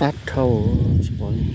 Qab dhau tsis pom li.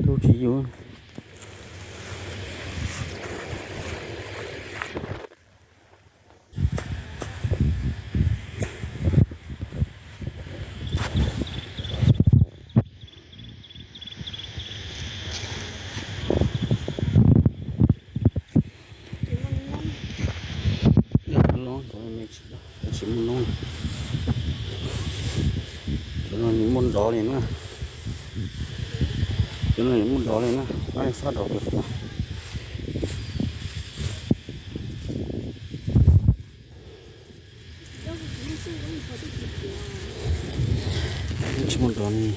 Tub tsis yuav. Tsis muaj noob, cov no nws muaj nrov li na. Cov no nws muaj nrov li na, ab li fab rov pem. Tsis muaj nrov li.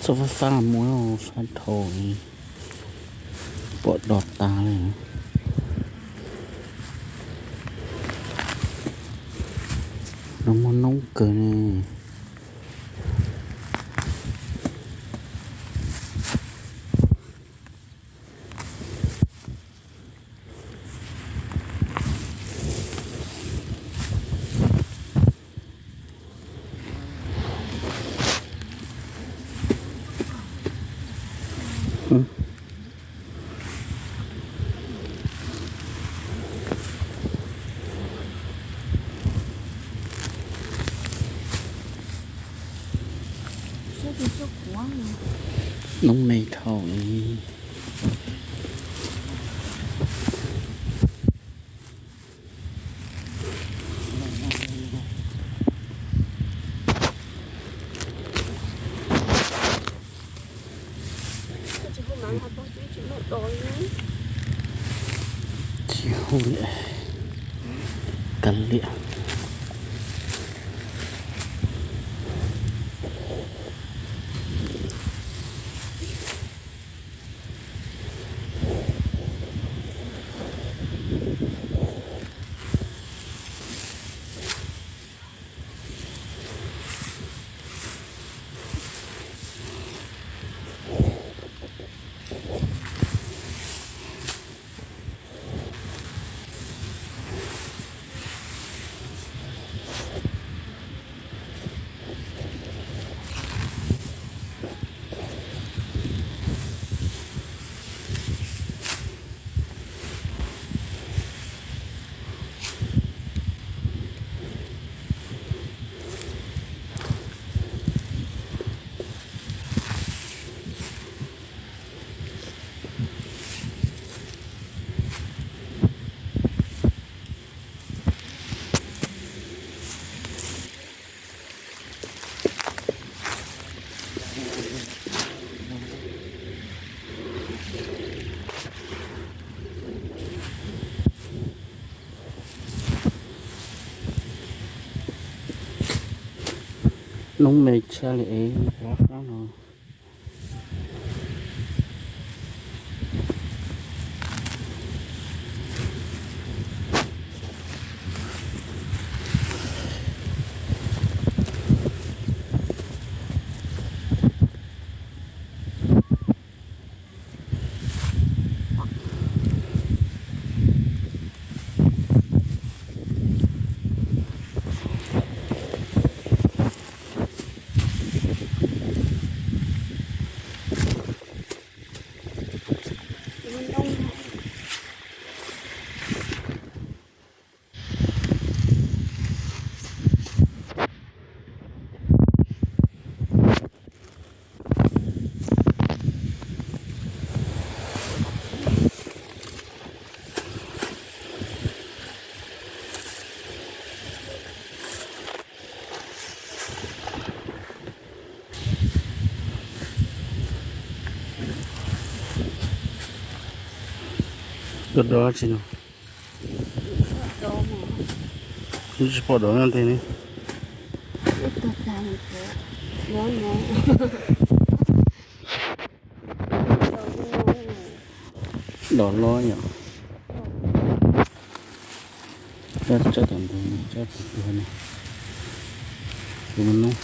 Txoj fab fab muaj fab dhau, pom do tas li. Nws muaj noob kawg ne. Noob me dhau li. Tsis hu li, kav liam. Noob me tshaj li es no. Dob dob tsi no? Tsis pom dob no ntag ne. Dob lob yom. Tsab tom ntug, tsab tom ntug no, tus noob.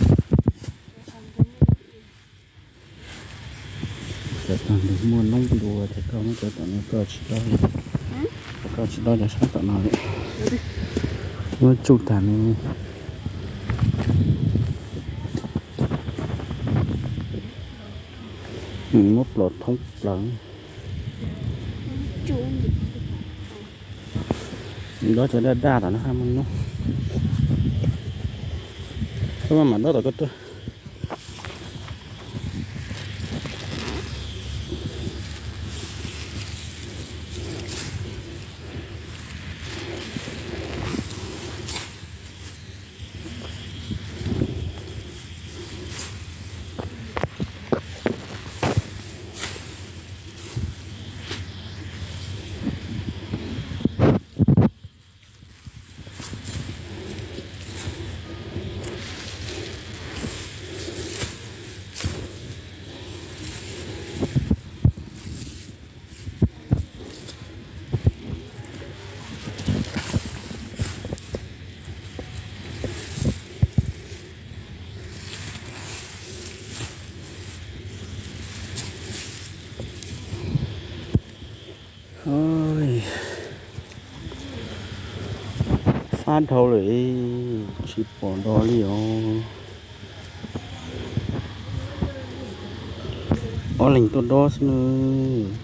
Tsab tom ntug muaj noob dua ces koj muab tsab tom no koj tsis dob li. Koj tsis dob cov sab tom no li. Muab tsuj tag ne. Muab plos thoob plaws. Dob cov daj daj tom no haj muaj noob. Koj maj mam dob tom koj tuaj. Fab dhau lawm, tsis pom dob li os. Ob leeg tuaj dob xwb nawb.